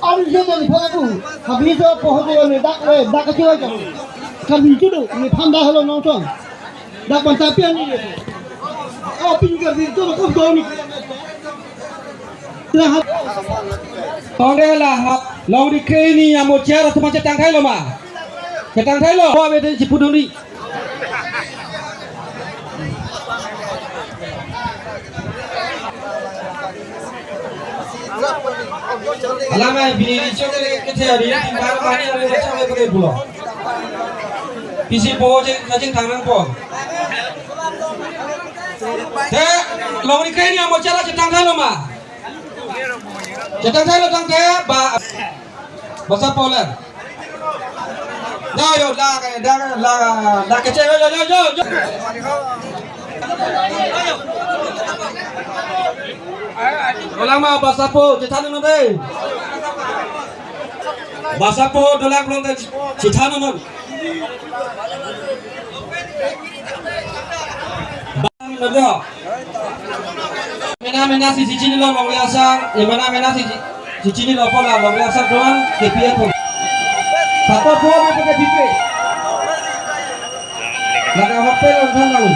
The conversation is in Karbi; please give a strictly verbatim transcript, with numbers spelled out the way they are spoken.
Aru je jani phala ku, habli jo poho jo ni dak le, dak ke jo jo. Kan ni tu do, ni phanda halo nongtong. Dak ban tapi ani. Oh, pin ka di tu ko do ni. Tongde la ha, longri kre ni amo chair atuma chetang thailo ma. Chetang thailo, ho ave de chipuduni. Alam ai bini riso ke ke the ari, timbar mani ari, bacha ave ke pulo. Pisi po je kaching thangnangpo. Te, longri kre ni amo chair chetang thailo ma. Chetang thailo tangte ba, basa poler. Yo, yo, la, la, la, la, kece, yo, yo, yo, yo, yo. Dolang ma, basa po, chethan non dei. Basa po, dolang belum dei, chethan non. Bang, no, yo. Mena mena si si chinilo longri asar, e mena mena si si chinilo pola longri asar doan K P F. Satu po na ke K P F. Laga hotel on kan lalu.